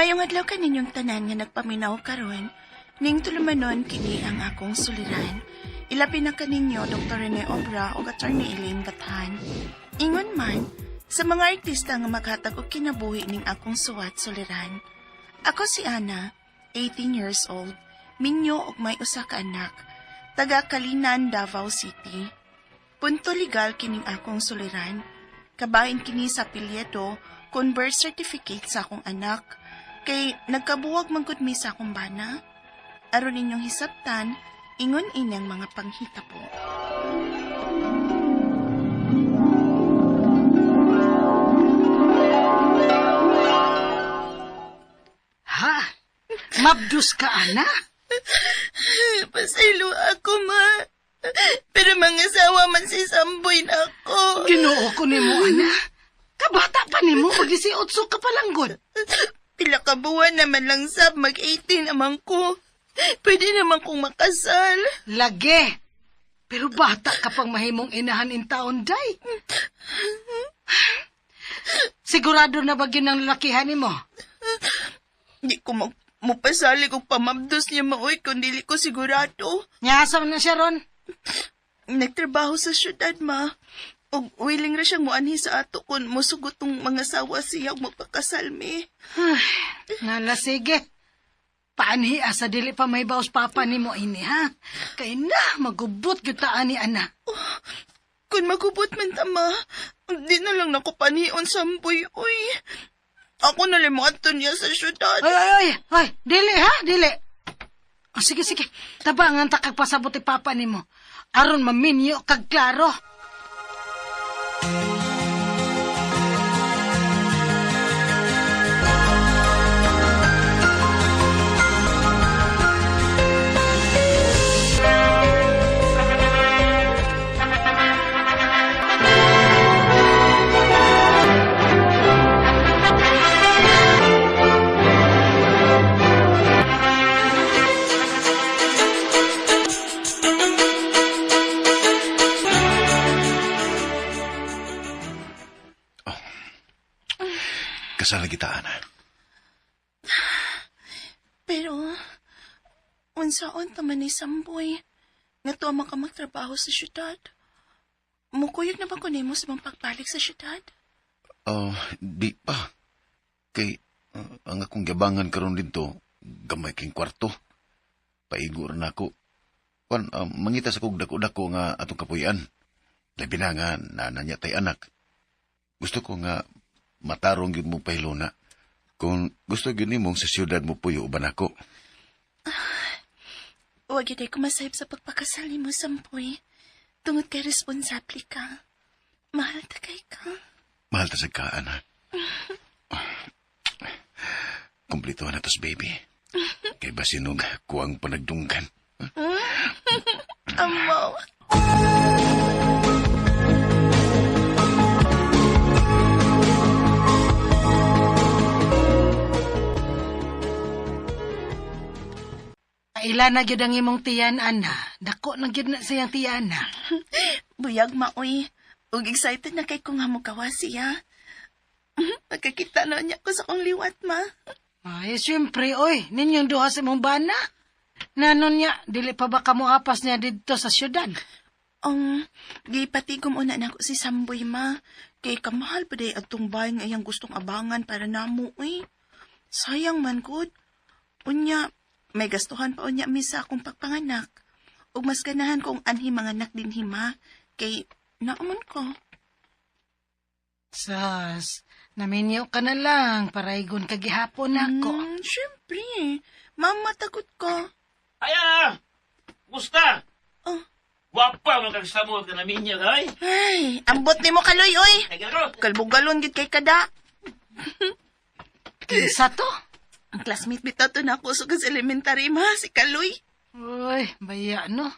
Mayong adlaw kaninyong tanan nga nagpaminaw karon, ning tulumanon kini ang akong suliran. Ilabi na kaninyo Dr. Rene Obra ug Attorney Elaine Bathan. Ingon man sa mga artista nga maghatag og kinabuhi ning akong suwat suliran. Ako si Ana, 18 years old, minyo og may usa ka anak, taga Kalinan, Davao City. Punto legal kining akong suliran. Kabahin kini sa apelyido kon birth certificate sa akong anak. Kay nagkabuwag man gud mi sa akong bana. Aron ninyong hisabtan, ingon inyang mga panghitabo. Ha? Mabdus ka, Ana? Pasaylo ako, ma. Pero mga sawa man si Samboy na ako. Ginoo ko nimo, Ana. Kabata pa nimo, mag-18 ka pa lang, god. Pila ka buwan naman lang sab, mag-18 naman ko. Pwede naman kong makasal. Lagi. Pero bata ka pang mahimong inahan in taon, day. Sigurado na ba yun ang lalakihan nimo? Di ko mupasali kong pamabdos niya maoy kung dili ko sigurado. Nyasa man na siya ron. Nagtrabaho sa syudad, ma. Og willing ra siyang muanhi sa ato kung musugot tong mga sawa siya og magpakasal mi. Nala, sige. Paanhi asa dili pa may baos papa nimo ini, ha? Kay na, magubot gyud ta ani, Ana. Kung magubot man ta, ma, di na lang nako panion samboy, uy. Ako na lang moadto niya sa syudad. Ay, ay, ay, ay, dili ha, dili. Oh, sige, sige. Tabangan ta kag pasabot ni papa nimo. Aron maminyo kag klaro. Kasal kita, Ana. Pero, unsaon ta man ni Samboy, nga tuwa ka magtrabaho sa syudad. Mukuyog na ba ko nimo sa mga pagbalik sa syudad? Oh, di pa. Kay, ang akong gabangan karon dito, gamay king kwarto. Paigo na ako. Kwan, mangita sa kog dako-dako nga atong kapuyan. Labi na nga, nananya tay anak. Gusto ko nga matarong gyud mo pahiluna. Kung gusto gyud nimong sa syudad mo puyo uban ako. Huwag yun ay kumasayip sa pagpakasal nimo, Samboy. Tungod kay responsable ka. Mahal ta kay ka. Mahal ta sa ka, Ana. Kumplito na tos, baby. Kay basinog kuwang panagdunggan. Amaw. Ila na gyud ang imong tiyan, Ana. Dako na gyud na siyang tiyan, na. Buyag maoy. Ug excited na kay ko nga mogawa siya. Pagkakita na niya ko sa kong liwat, ma. Ay, siyempre, oy, ninyong duha sa imong bana. Nanon niya, dili pa ba kamo apas niya didto sa syudad? Gipatigom una nako si Samboy, ma. Kay kamahal pa day adtong bahay nga iyang gustong abangan para namo, uy. Sayang man gud. Unya, may gastuhan pa unya mi sa akong pagpanganak. Ug mas ganahan kong anhi mga anak din hima. Kay naamon ko. Sas, naminyo ka na lang para igon ka gihapon nako. Syempre. Mama, takot ko. Ay, Ana! Gusta! Oh. Wapa man kag samot ka naminyo, ay! Ay, ambot nimo kaloy, oy. Ay, garo! Kalbugalon gid kay kada. Kinsa to? Ang classmate bitaw to na ako sa elementary, ma, si Kaloy. Uy, baya no.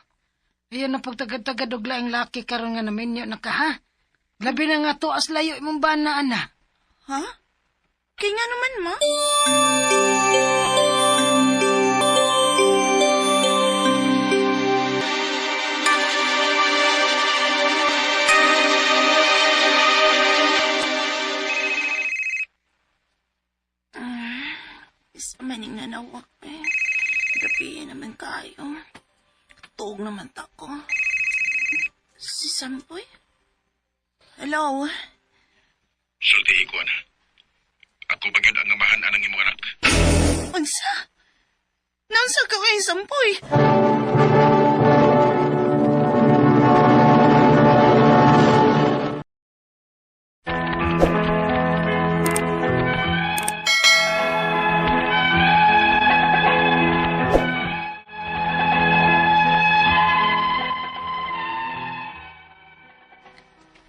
Ayan ang pagtagad-tagad og laing laki karon nga naminyo na ka, ha? Labi na nga to as layo imong bana, ana. Ha? Kay nga naman, ma. Gabi naman kayo. Tuog naman ta ko. Si Sampoy? Hello? Sultihi ko, ana. Ako ba gyud ang amahan anang imong anak? Unsa? Naunsa ka kay Sampoy?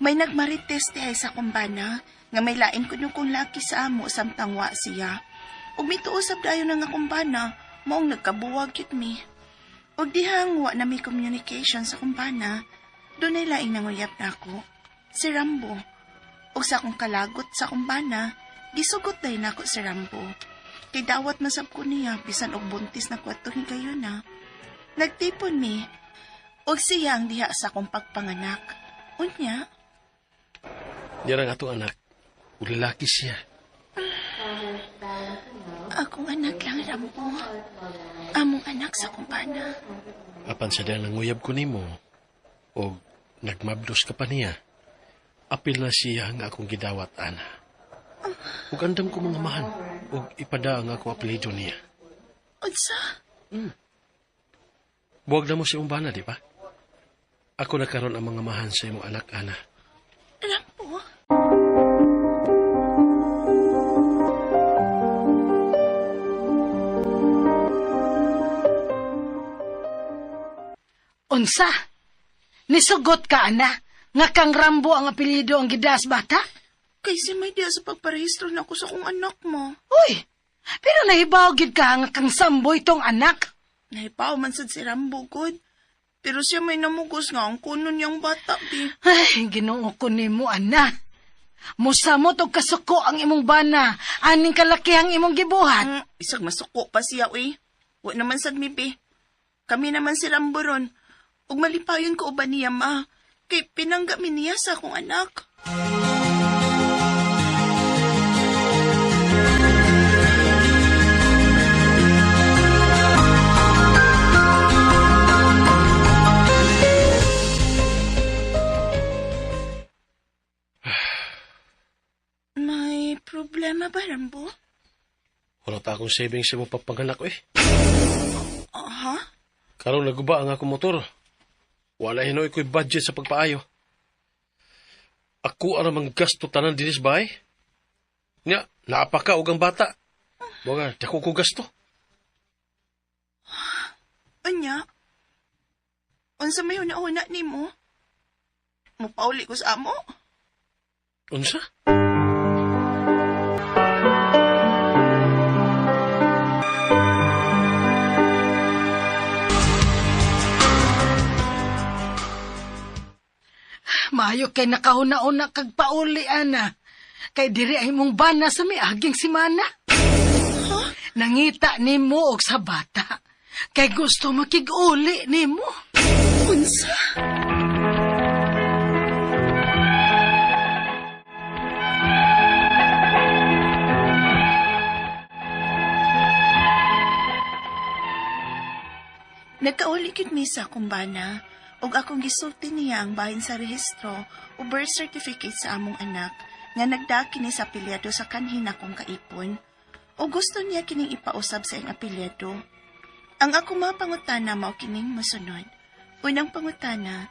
May nagmarites dihay sa kumbana nga may lain kuno kong laki sa amo samtang wa siya. Ug mituo sab dayon nga kumbana, maong nagkabuwag gyud mi. Ug dihang wa na may communication sa kumbana, dunay laing nanguyab nako, si Rambo. Ug sa akong kalagot sa kumbana, gisugot dayon nako si Rambo. Kay dawat masab ko niya bisan og buntis na kwatong higayon na. Nagtipon mi, ug siya ang diha sa akong pagpanganak. Unya, Diyan ang atong anak. Ug lalaki siya. Akong anak lang, Rambo. Among anak sa kumpana. Apan sa diyang nanguyab ko nimo, o nagmabdos ka pa niya, apil na siya nga akong gidawat, ana. Ug andam ko mga mahan, ug ipada ang akong apelyido niya. Unsa? Buwag na mo si Umbana, di ba? Ako na karon ang mga mahan sa imong anak, ana. Rambo? Unsa? Nisugot ka, ana? Nga kang Rambo ang apelyido ang gidas bata? Kay si may diya sa pagparehistro na ako sa kong anak mo. Uy, pero nahibaw gid ka nga kang Samboy tong anak. Nahipaw man sad si Rambo, good. Pero siya may namugos nga ang kuno niyang bata, bi. Ay, Ginoo ko nimo, ana. Musamot og kasuko ang imong bana, aning kalakihang imong gibuhat. Isag masuko pa siya, uy. Wa naman sad mi, bi. Kami naman si Rambo ron. Ug malipayon ko uban niya, ma. Kay pinangga mi niya sa akong anak. May problema ba, Rambo? Wala ta akong savings sa imong pagpanganak, eh. Aha. Karon naguba ang akong motor. Wala hinoy ko'y budget sa pagpaayo. Ako ang mang gasto tanan dinis bahay. Nya, naapa ka og ang bata. Mga, dako ko gasto. Anya? Unsa may una-una nimo? Mupauli ko sa amo? Unsa? Maayo kay nakahuna-una kag pauli, ana. Kay diri ay imong bana sa miaging simana. Nangita nimo og sa bata. Kay gusto makig-uli nimo. Unsa? Nagkauli gyud mi sa akong bana ug akong gisulti niya ang bahin sa rehistro o birth certificate sa among anak nga nagda kini sa apelyado sa kanhin akong kaipon. O gusto niya kining ipausab sa iyang apelyado. Ang ako mga pangutana mao kining mosunod. Unang pangutana,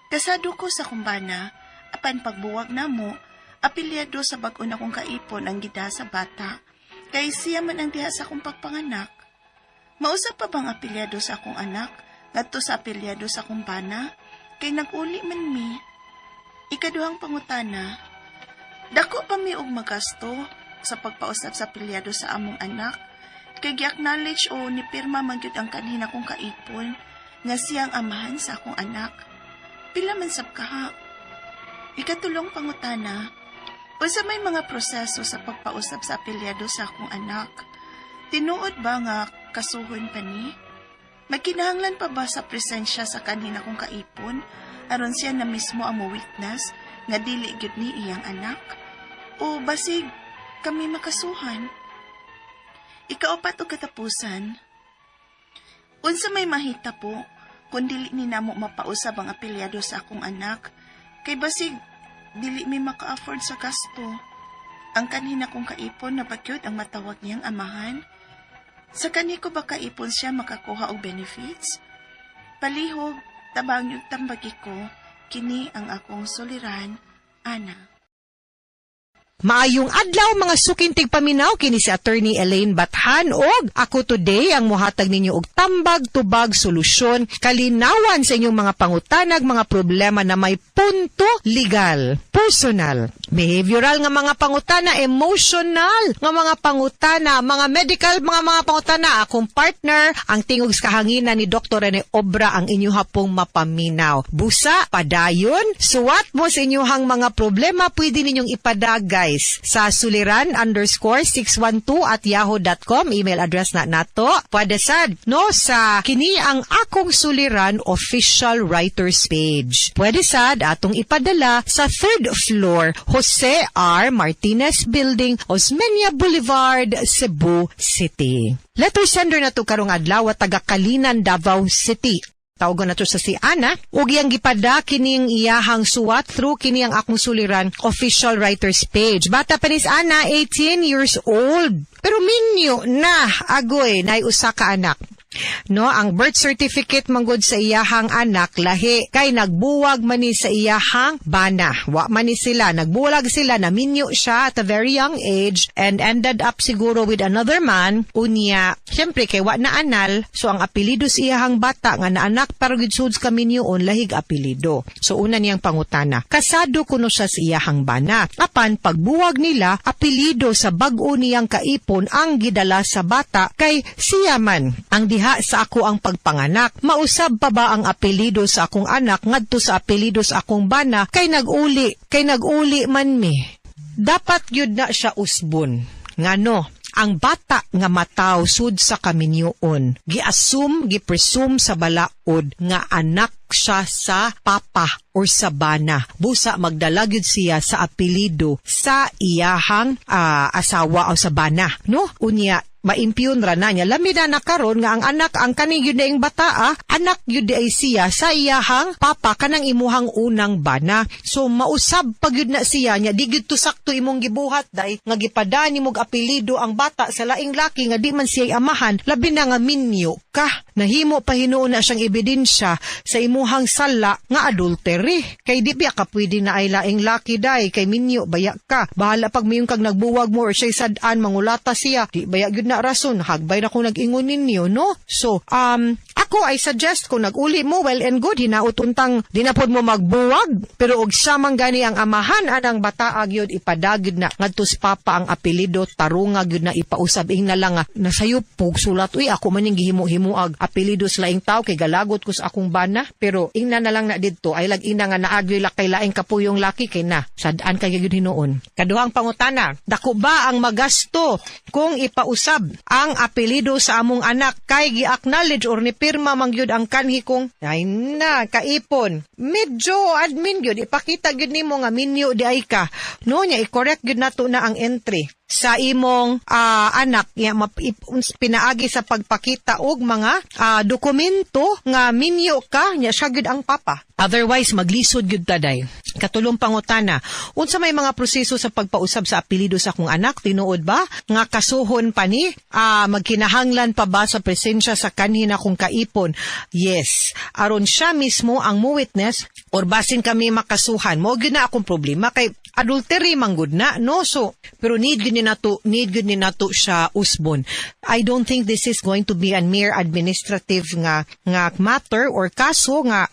kasado ko sa kumbana, apan pagbuwag namo, apelyado sa bag-o na kong kaipon ang gida sa bata, kay siya man ang diha sa akong pagpanganak. Mausap pa bang apelyado sa akong anak, ngadto sa apelyado sa akong bana, kay nag-uli man mi. Ikaduhang pangutana, dako pa mi og magasto sa pagpausap sa apelyado sa among anak, kay gi-acknowledge o nipirma man gyud ang kanhin akong kaipon nga siyang amahan sa akong anak. Pila man sab kaha. Ikatulong pangutana, unsa may mga proseso sa pagpausap sa apelyado sa akong anak? Tinuod ba nga kasuhon pa ni? Magkinahanglan pa ba sa presensya sa kanhin akong kaipon aron siya na mismo ang mo-witness nga dili gyud ni iyang anak? O basig kami makasuhan? Ikaapat o katapusan, Unsa may mahita po, kung dili ni namo mapausab ang apelyado sa akong anak, kay basig dili mi maka-afford sa gasto. Ang kanhi na kong kaipon na bagyod ang matawag niyang amahan. Sa kanhi ko ba kaipon siya makakuha og benefits? Palihog, tabang yung tambagi ko, kini ang akong suliran, Ana. Maayong adlaw, mga suking tigpaminaw, kini si Attorney Elaine Bathan og ako today ang muhatag ninyo og tambag, tubag, solusyon, kalinawan sa inyong mga pangutanag, mga problema na may punto legal, personal, behavioral nga mga pangutana, emotional nga mga pangutana, mga medical mga pangutana. Akong partner, ang tingog sa kahanginan ni Dr. Rene Obra, ang inyong hapong mapaminaw. Busa, padayon, suwat mo sa inyong mga problema, pwede ninyong ipada, guys, sa suliran_612@yahoo.com, email address na nato. Pwede sad, no, sa kini ang akong suliran official writers page. Pwede sad atong ipadala sa third floor, Jose R. Martinez Building, Osmeña Boulevard, Cebu City. Letter sender na to karong adlaw, taga Calinan, Davao City. Tawagon na to sa si Ana ug iyang gipada kining iyahang suwat through kini ang akong suliran official writers page. Bata pa ni si Ana, 18 years old. Pero minyo na, agoy, nay usa ka anak. No, ang birth certificate manggod sa iyahang anak lahi kay nagbuwag man ni sa iyahang bana. Wa man ni sila, nagbulag sila, naminyo siya at a very young age and ended up siguro with another man. Unya, syempre kay wa na anal, so ang apelyido sa iyahang bata nga naanak pero gid sud kaminyoon lahig apelyido. So una niyang pangutana, kasado kuno siya sa iyahang bana. Apan pagbuwag nila, apelyido sa bag-o niyang kaipon ang gidala sa bata kay siya man ang diha sa ako ang pagpanganak. Mausab pa ba ang apelyido sa akong anak ngadto sa apelyido sa akong bana kay nag-uli man mi? Dapat gyud na siya usbon. Ngano? Ang bata nga mataw sud sa kaminyoon, gi-assume, gi-presume sa balaod nga anak siya sa papa or sa bana. Busa magdala gyud siya sa apelyido sa iyahang asawa o sa bana, no? Unya, maimpyon ra na niya. Lami na nakaron nga ang anak, ang kaning yun na bata, anak yun ay siya sa iyahang papa, kanang imuhang unang bana. So mausab pag yun na siya niya, di gyud to sakto imong gibuhat, day, nga gipada nimog apelyido ang bata sa laing laki nga di man siya amahan, labi na nga minyo ka. Nahimo pa hinuon na siyang ebidensya sa imuhang sala nga adultery. Kay di biya ka pwede na ay laing laki, day, kay minyo baya ka. Bahala pag mayong kag nagbuwag mo or siya'y sad-an, mangulata siya. Di baya gyud na rason, hagbay na kung nag-ingon ninyo, no? So, ako ay suggest kung nag-uli mo, well and good, hinaut untang di na pod mo magbuwag. Pero og siya man gani ang amahan anang bataag yun, ipadagid na ngadto sa papa ang apelyido, tarunga gyud na ipausab. Ing na lang nga nasayop pug sulat, "Uy, ako man ning gihimo-himuag apelyido sa laing tao kay galagot ko sa akong bana." Pero ingna na lang na didto ay lag ina nga naagyoy kay laing kapuyong laki kay na sad-an kay gyud hinuon. Kaduhang pangutana, dako ba ang magasto kung ipausab ang apelyido sa among anak kay gi-acknowledge or ni pirma man gyud ang kanhi kong ay na kaipon? Medyo admin gyud, ipakita gyud nimo nga minyo di ay ka, no? Nya i-correct gyud nato na ang entry sa imong anak ya, pinaagi sa pagpakita og mga dokumento nga minyo ka nya siya gyud ang papa. Otherwise maglisod gyud ta, day. Katulong pangutana, unsa may mga proseso sa pagpausab sa apelyido sa akong anak? Tinuod ba nga kasuhon pa ni? Magkinahanglan pa ba sa presensya sa kanhi na kong kaipon? Yes, aron siya mismo ang mo witness or basin kami makasuhan mo gyud na akong problema kay adultery man gud na, no? So pero need gyud ni nato siya usbon. I don't think this is going to be a mere administrative nga matter or kaso nga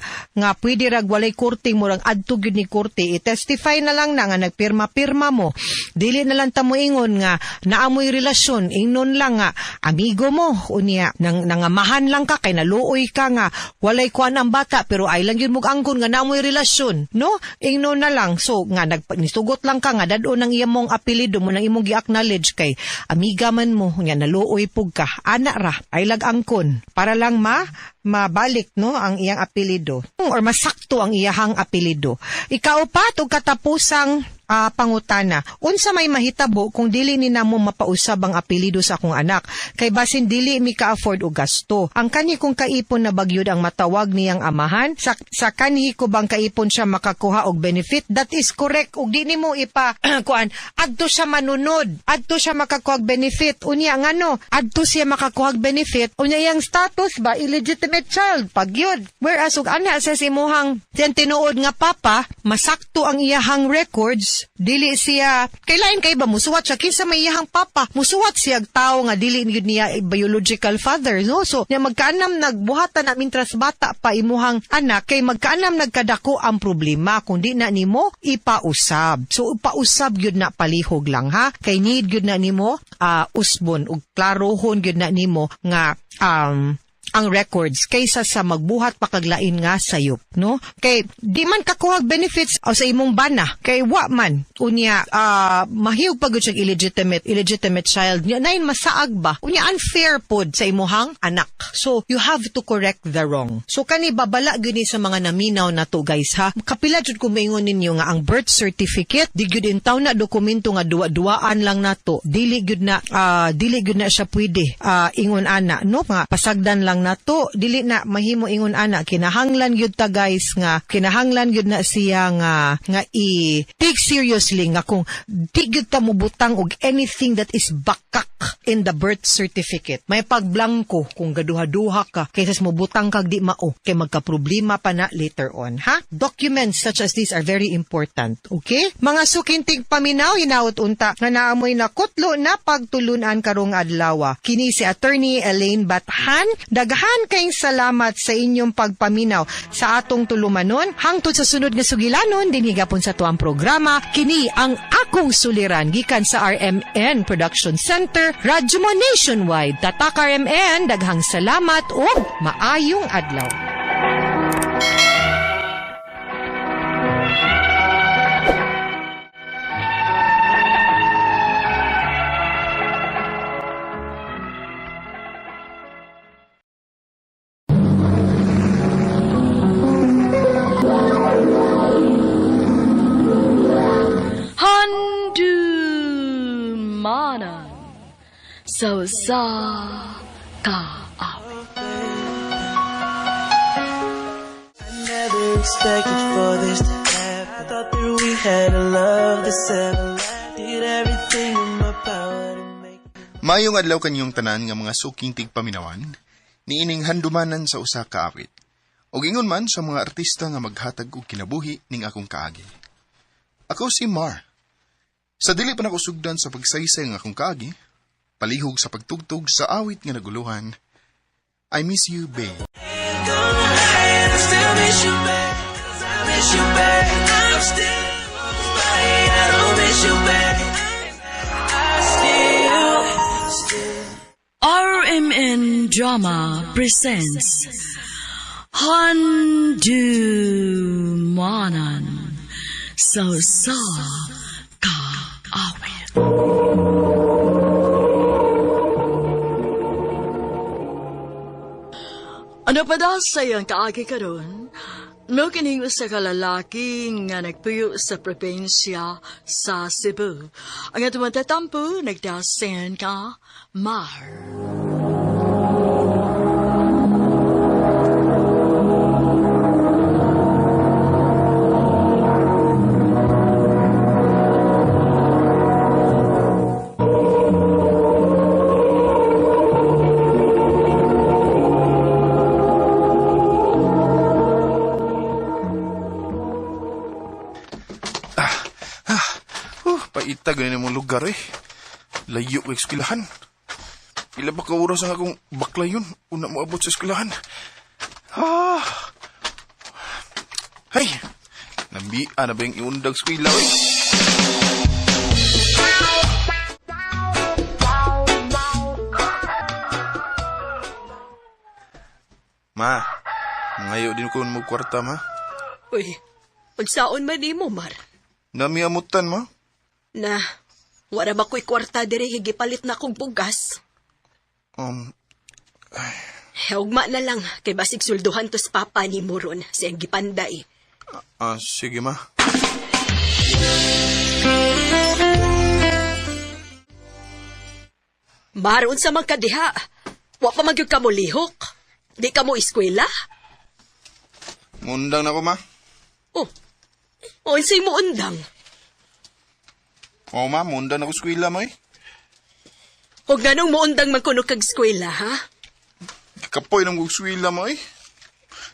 pwede rag walay korte, murang adto gyud ni korte. I-testify na lang na nga nagpirma-pirma mo. Dili na lang ta moingon nga naamoy relasyon, ingnon lang nga amigo mo, unya nang nangamahan lang ka kay naluoy ka nga walay kuan ang bata, pero ay lang gyud mo angkon nga naamoy relasyon, no? Ingnon na lang so nga nag nisugot lang ka nga dad-on ang iyamong apelyido mo nang imong gi-acknowledge kay amiga man mo, nya naluoy pug ka ana ra ay lag angkon para lang ma mabalik no ang iyang apelyido or masakto ang iyahang apelyido. Ikaupat og katapusang pangutana. Unsa may mahitabo kung dili ni namo mapausab ang apelyido sa akong anak kay basin dili mi ka-afford og gasto. Ang kanhi kong kaipon na bagyod ang matawag niyang amahan sa kanhi ko bang kaipon siya makakuha og benefit? That is correct. Ug di nimo ipa kuan adto siya manunod, adto siya makakuha og benefit. Unya ngano, adto siya makakuha og benefit. Unya iyang status ba illegitimate child pagyud. Whereas ug ana sa imuhang tinuod nga papa, masakto ang iyahang records, dili siya kailain kay ba musuwat siya kinsa may iyahang papa, musuwat siya og tawo nga dili gyud niya biological father, no? So nya magkaanam nagbuhatan na mintras bata pa imuhang anak kay magkaanam nagkadako ang problema kung di na nimo ipausab. So ipausab gyud na palihog lang ha, kay need gyud na nimo usbon ug klarohon gyud na nimo nga ang records kaysa sa magbuhat pa kaglain nga sayop, no? Kay di man kakuhag benefits o sa imong bana kay wa man unya mahiyog pa gud siyang illegitimate child nya nain masaag ba unya unfair pod sa imuhang anak. So you have to correct the wrong. So kani babala gyud ni sa mga naminaw na to guys ha. Kapila jud ko maingon ninyo nga ang birth certificate di gyud intaw na dokumento nga duwa-duwaan lang nato. Dili gyud na siya pwede ingon ana, no? Nga pasagdan lang nato, dili na mahimo ingon ana. Kinahanglan gyud ta guys nga kinahanglan gyud na siya nga i take seriously nga kung di gyud ta mobutang og anything that is bakak in the birth certificate. May pagblanko kung gaduha-duha ka kaysa mobutang kag di mao kay magka-problema pa na later on, ha? Documents such as these are very important, okay? Mga sukintig paminaw, hinaot unta nga naamoy na kutlo na pagtulunan karong adlaw. Kini si Attorney Elaine Bathan. Daghan kayong salamat sa inyong pagpaminaw sa atong tulumanon. Hangtod sa sunod nga sugilanon, dinhi gapon sa tuang programa, kini ang akong suliran gikan sa RMN Production Center, Radyo Mo Nationwide. Tatak RMN, daghang salamat ug maayong adlaw. Handumanan sa usa ka awit. Never expected for this to happen. I thought that we had a love that's everlasting. Did everything in my power to make. Maayong adlaw kanyong tanan nga mga suking tigpaminawan, niining handumanan sa usa ka awit. Og ingon man sa mga artista nga maghatag og kinabuhi ning akong kaagi. Ako si Mar. Sa dili pa nako sugdan sa pagsaysay ng akong kaagi, palihog sa pagtugtog sa awit nga naguluhan, I Miss You, Babe. Gonna lie and I still miss you, babe. 'Cause I miss you, babe. I'm still I don't miss you, babe. I still, still. RMN Drama presents Handumanan sa usa ka awit. Ano pa daw sa iyang kaagi karon? Mao kining usa ka lalaki nga nagpuyo sa probinsya sa Cebu. Ang atong tatampo nagdasen ka Mar. Paita ganin mong lugar eh. Layo ko eskwelahan. Ila ba ka oras ang akong bakla yun? Una mo abot sa eskwelahan. Ah. Hey! Nambia na ba yung iundag eskwela eh? Ma, ngayo din ko mo kwarta, ma. Uy, unsaon man nimo, Mar? Namiamutan, ma. Na, wala ba ko'y kwarta diri gipalit na kong bugas? Ugma na lang kay basig sulduhan to sa papa ni mo ron siyang gipanday. Ah, sige ma. Maroon sa mga kadiha. Wa pa magyud ka mo lihok. Di ka mo eskwela? Mundang na ko ma. Oh. O, unsay mo undang? Oo ma, mundang na ko eskwela mo eh. Huwag ganong muundang man kuno kag eskwela, ha? Kapoy ng eskwela mo eh.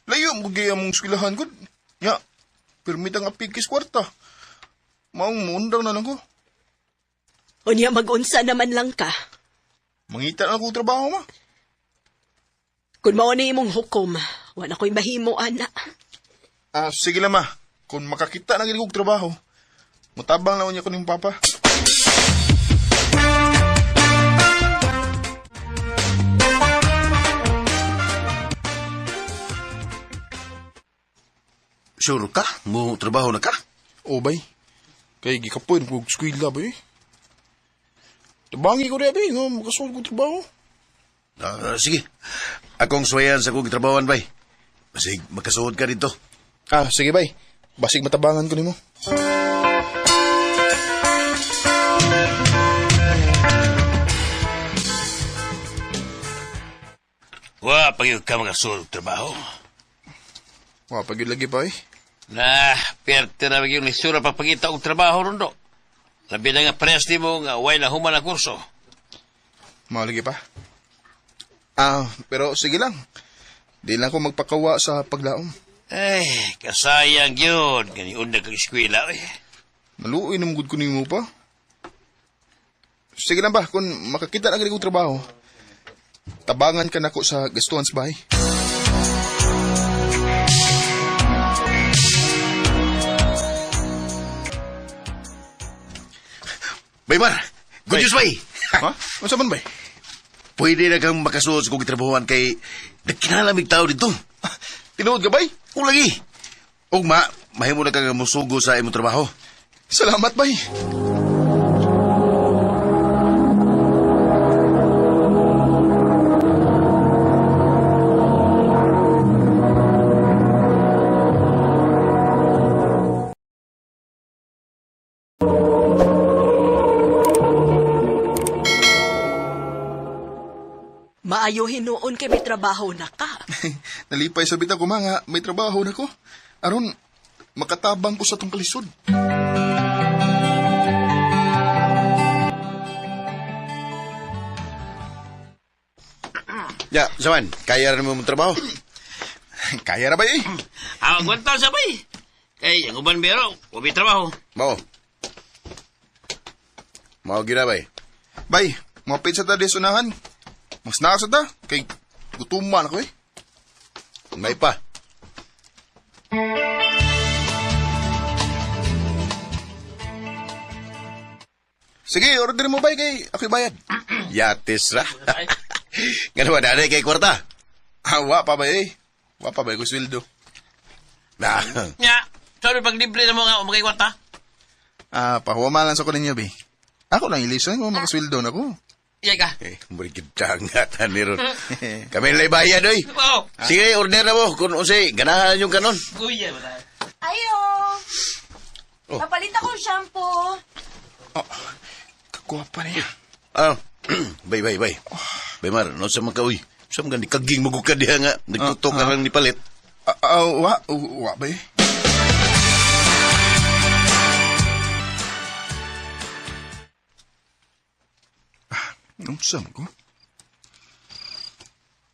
Layo mo gaya mong eskwelahan ko. Ya, permit ang apikis kwarta. Maong mundang na lang ko. Unya mag-unsa naman lang ka. Mangita na ako trabaho ma. Kung mao ni imong hukom, wala ko'y mahimo, ana. Ah, sige lang ma. Kung makakita na gid kog trabaho, mutabang na unya ko ning papa. Sure ka? Mo trabaho na ka? O bay, kay gikapoy ng kog eskwela bay. Tabangi ko rin bay, nga makasuod kog trabaho. Ah, sige. Akong suwayan sa kong trabahoan, bay. Basig, makasuod ka dito. Ah, sige bay. Basig matabangan ko nimo. Wa pa gyud ka makasuod og trabaho. Wa pa gyud lagi pa eh. Na, perte na gyud lisura pagpangita og trabaho rondo. Labi na nga parehas nimo nga way na human ang kurso. Mao lagi pa. Ah, pero sige lang. Di lang ko magpakawa sa paglaom. Ay, kasayang yun. Gani undag kag eskwela eh. Maluoy na mugod ko nimo pa. Sige lang ba, kung makakita na gid kog trabaho, tabangan ka nako sa gastuhan sa bahay. Bay, Mar! Good news, bay! Ha? Unsa man bay? Pwede na kang makasuod sa kong trabahoan kay nagkinalamig tao dito. Tinuod ka bay? Kung lagi. Ugma, mahimo na kang musugo sa imong trabaho. Salamat bay. Maayo hinuon kay may trabaho na ka. Nalipay sa bitaw ko mga may trabaho na ko. Aron makatabang ko sa tong kalisod. Ya, Saman, kaya rin mo mong trabaho. Kaya ra bay eh. Ah, agwanta sa bay. Kay ang uban bero, wa may trabaho. Mao. Mao gira, bay. Bay, mapit sa ta di sunahan. Mas sa ta kay gutuman ako eh. May pa. Sige, order mo bay kay ako'y bayad. Yatis ra. Nga naman, nanay kay kwarta. Ah, wa pa bay eh. Wa pa bay ko sweldo. Na. Nya, sorry pag libre na mo nga umakay kwarta. Ah, pahuwamalan sa ko ninyo bay. Ako lang ilisan ko makasweldo na ko. Iyay ka. Eh, murigid tangatan ni Ron. Kami nila'y bayad, oy. Oh, Sige, order na mo. Kung unsay, ganahan yung kanon. kuya ba tayo? Ayo! Oh. Papalit akong shampoo. Oh, kagwapa niya. Ah, bay, bay, bay. Bay, Mar, no sa mga uy. Sa mga ni kaging magukad diha nga. Nagtutok ka lang ni palit. Ah, ah, wa, wa bay. Ah, unsa man ko?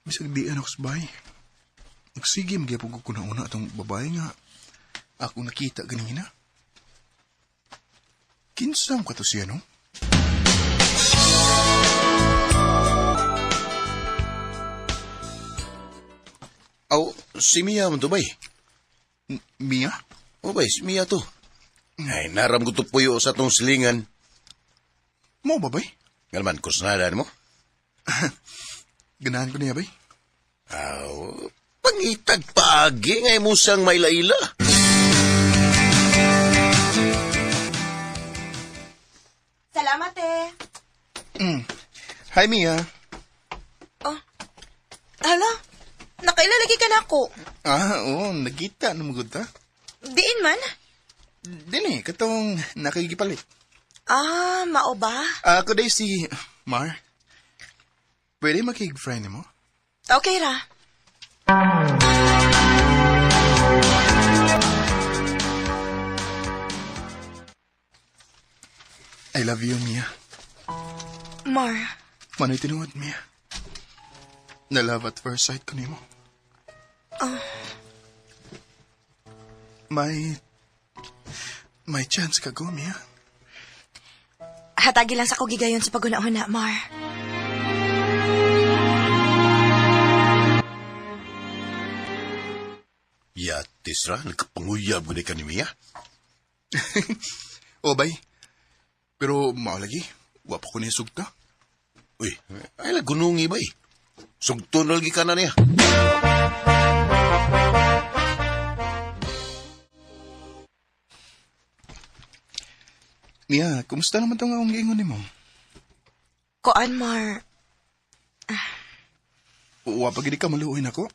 Bisag di ako sa bahay. Nagsige magyapon ko na una atong babae nga ako nakita ganina. Kinsam ka to siya, no? Aw, si Mia man to, bay. Mia? O, bay, si Mia to. Ay, naram ko to puyo sa tong silingan. Mo ba, bay? Nga naman, kusnada mo. Ganahan ko niya, bay. Aw, pangitag paagi nga mo siyang mailaila. Salamat eh. Hi, Mia. Hala? ka nako. Ah, oo, nagkita na magud ta. Diin man? Dini, katong nakigipalit. Ah, mao ba? Ako day si Mar. Pwede makig-friend mo? Okay ra. I love you, Mia. Mar, Manoy tinuod, Mia. Na love at first sight ko nimo. Oh. May chance ka go, Mia. Hatagi lang sa ko gigayon sa paghuna-huna, Mar. Yatis ra, nagkapanguyab ko ka ni Mia. O, bay. Pero mao lagi, wa pa ko niya sugta. Uy, ay la gunungi ba eh. Sugton lagi ka na niya. Mia, kumusta naman itong akong giingon nimo? Koan, Mar. Wa pa gid ka maluoy nako.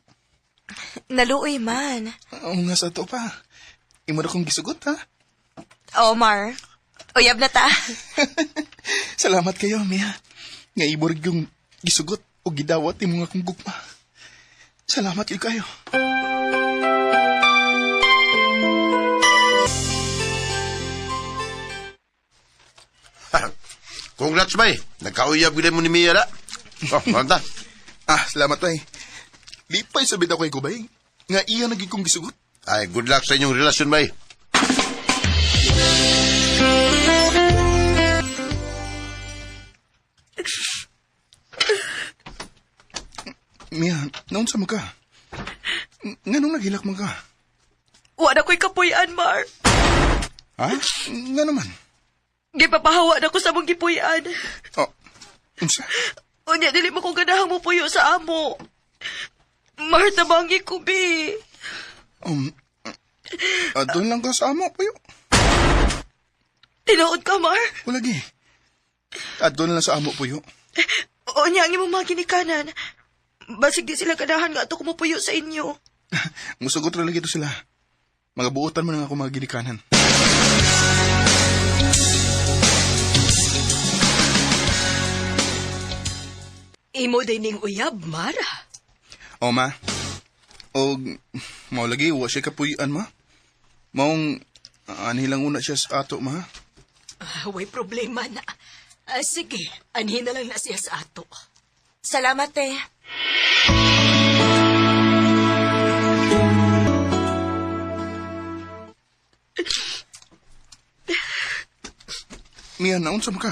Naluoy man. Oo nga sa to pa. Imo na kong gisugot, ha? Oh, Mar. Uyab na ta. Salamat kayo, Mia. Nga iborg yung gisugot o gidawat imo nga akong gugma. Salamat yun kayo. Congrats, bay. Nagkauyab gid mo ni Mia da. Oh, manta. Ah, salamat, bay. Lipay sa bitaw kay ko, bay. Nga iya naging kong gisugot. Ay, good luck sa inyong relasyon, bay. Mia, naon sa mo ka? Nganong naghilak man ka? Wa na ko'y kapuy-an, Mar. Ha? Nga naman? Gipapahawa na ko sa mong gipuy-an. Oh, unsa? Unya, dili mo ko ganahang mo puyo sa amo. Mar, tabangi ko, bi. Doon lang ka sa amo, puyo. Tinuod ka, Mar? Wala gi. Doon lang sa amo, puyo. Unya, ang imong mga ginikanan. Basig di sila ganahan nga ato kumupuyo sa inyo. Musugot ra lagi to sila. Mga buotan mo na ako mga ginikanan. Imo day ning uyab, Mar. O, ma. O, mao lagi, wa siya kapuy-an, ma. Maong, anhi lang una siya sa ato, ma. Ah, way problema na. Ah, sige, anhi na lang na siya sa ato. Salamat, eh. Mia, naunsa mo ka?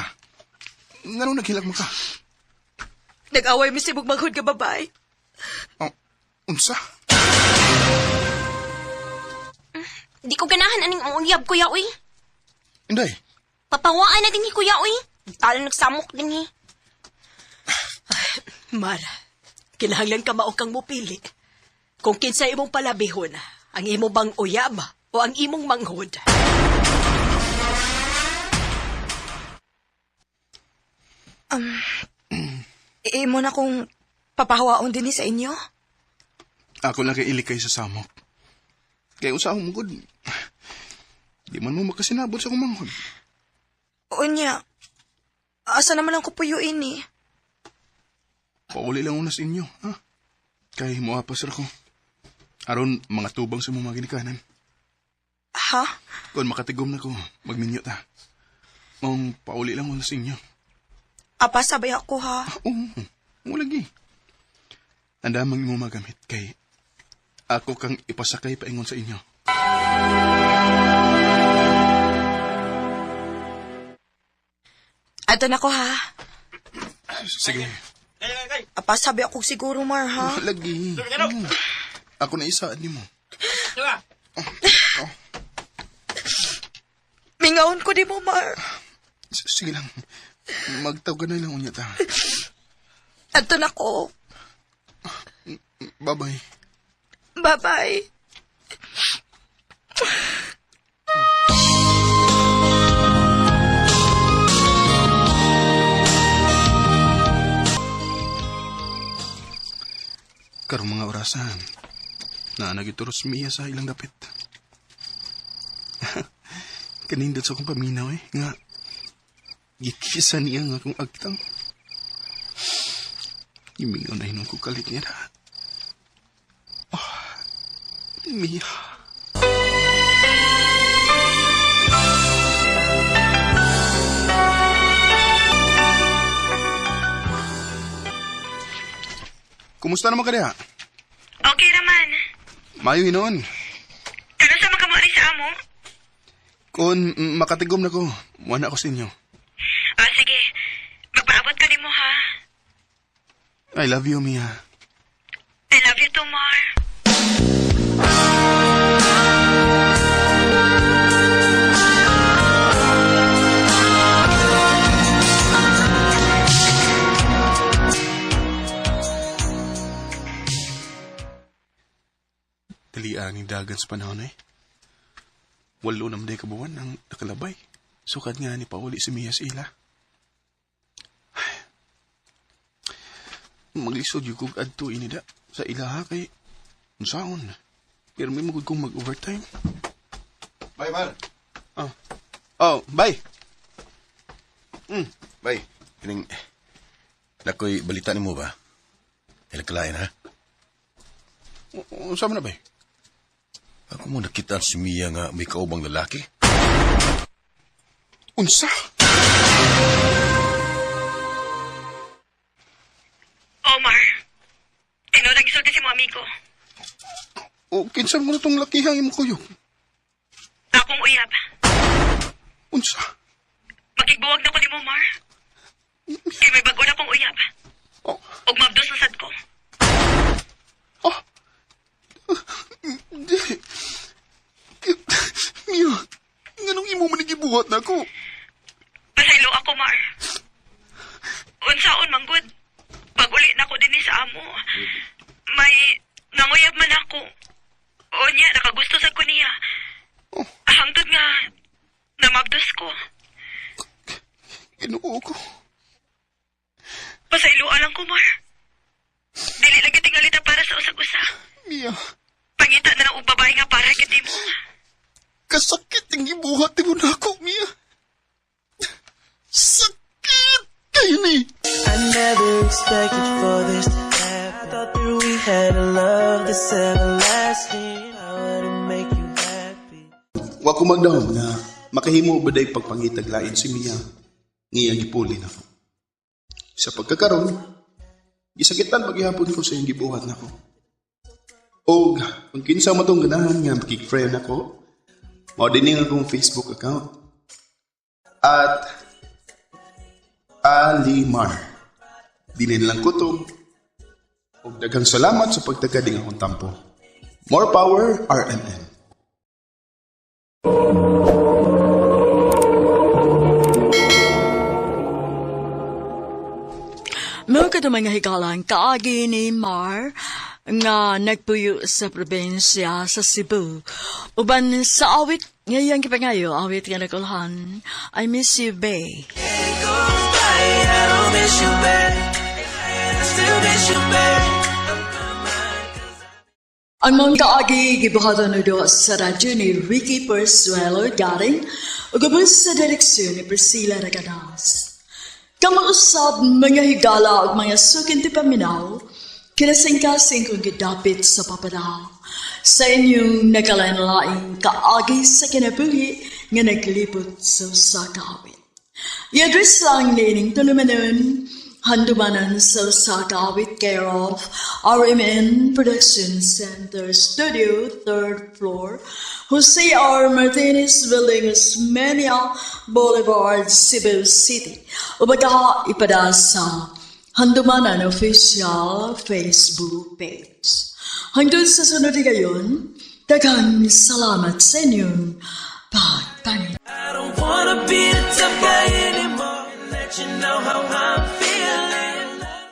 Nganong naghilak mo ka? Nag-away mi si manghod ka babae. Oh, unsa? Di ko ganahan aning uyab, kuya, uy. Inday, Papawaan na din hi, kuya, uy. Talo nagsamok din hi. Mar, kinahanglan ka mao kang mupili. Kung kinsa imong palabihon, ang imo bang uyab o ang imong manghod. Imo na kong papahawaon din sa inyo? Ako lang kay ilikay sa samok. Kaya usa akong mugod. Di man mo makasinabot sa akong manghod. Unya, asa naman ang kupuyuin eh? Pauli lang una sa inyo, ha? Kay moapas ra ko. Aron mga tubang sa mga ginikanan. Ha? Kung makatigom na ko, magminyo ta. Maong pauli lang una sa inyo. Apa, sabay ako ha. Oo, oh, lagi. Andamang imo magamit kay ako kang ipasakay paingon sa inyo. Ato na ko ha. Sige. Apa, sabi ako siguro, Mar, ha? Lagi. Ako na isaad nimo. Mingaon ko di mo, Mar. Sige lang. Magtawag na lang unya ta. Ato na ko. Bye-bye. Bye-bye. Karong mga orasan, Na nagituros Mia sa ilang dapit. Kanindot sa akong paminaw eh. Nga, gikisa niya nga akong agtang. Imingaw na hinong ko kalit niya na. Oh, Mia. Kumusta naman ka diha? Okay naman. Mayo hinoon. Kano sa mga mo sa amo? Kung makatigom na ko, wala ko sa inyo. Ah, sige. Magpaabot ko nimo ha. I love you, Mia. I love you too, Mar. Dalian ni dagan sa panahon eh. 8 naman day kabuwan ang nakalabay. Sukad nga ni pauli si Mia sa ila. Ay, maglisod yung kog adto inida sa ilaha kay unsaon. Pero may magud kong mag-overtime. Bye, Mar. Oh. Oh, bye. Bye. Kining, nakoy balita nimo ba? Ilakalain, ha? Unsa man na, bay? Ako mo nakita si Mia nga may kaubang lalaki. Unsa? Omar. Tinuod ang gisulti si mo amigo. O kinsa mo na tong lakihang imong kuyog? Akong uyab. Unsa? Makigbuwag na ko nimo, Mar. Kay may bago na kong uyab. Oh. Ug mabdos na sad ko. Oh. Di. Mia, nganong imo man gibuhat na ako? Pasaylo ako, Mar. Unsaon man gud. Pag uli na ko dinhi sa amo. May nanguyab man ako. O niya, nakagusto sa ko niya. Oh. Hangtod nga, namabdos ko. Ginoo ko. Pasayloan lang ko, Mar. Dili lang tingalita para sa usag-usa. Mia, Pangita na lang og babae nga para gid nimo. kasakit ang gibuhat mo na ako, Mia. Sakit kayo ni. I never expected for this to happen. I thought that we had a love that's everlasting. I to make you happy. Wa ko magdahom nga makahimo ba day pagpangitag lain si Mia ngiyang gipuli nako. Sa pagkakaron, gisakitan paghihapon ko sa iyang gibuhat nako. Og kung kinsa mo tong ganahan nga makig-friend nako, mao din ang akong Facebook account at Alimar. Dili na lang kutob. Og daghang salamat sa pagtagad ning akong tampo. More power, RMN. Mao kadto mga higalang kaagi ni Mar nga nagpuyo sa probinsya sa Cebu. Uban sa awit ngayang gipangayo, awit nga nakulhan, I Miss You Bay. I don't miss you, babe. I still miss you, babe. Ang mga kaagi gibuhaton og sa radyo ni Ricky Persuelo Garing ug ubos sa direksyon ni Priscilla Raganas. Kamausab mga higala ug mga sukin ti paminaw, kinasingkasing kong gidapit sa papadal. Sa inyong nakalain-laing kaagi sa kinabuhi nga naglibot sa usa ka awit. I-address lang niining tulumanon, handumanan sa usa ka awit care of RMN Production Center Studio, 3rd floor, Jose R. Martinez Building, Osmeña Boulevard, Cebu City. O baka ipada sa Handumanan Official Facebook page. Hanggang sa sunod gayon, daghang salamat sa inyong pagpaminaw. I don't wanna be the tough guy anymore. Let you know how I'm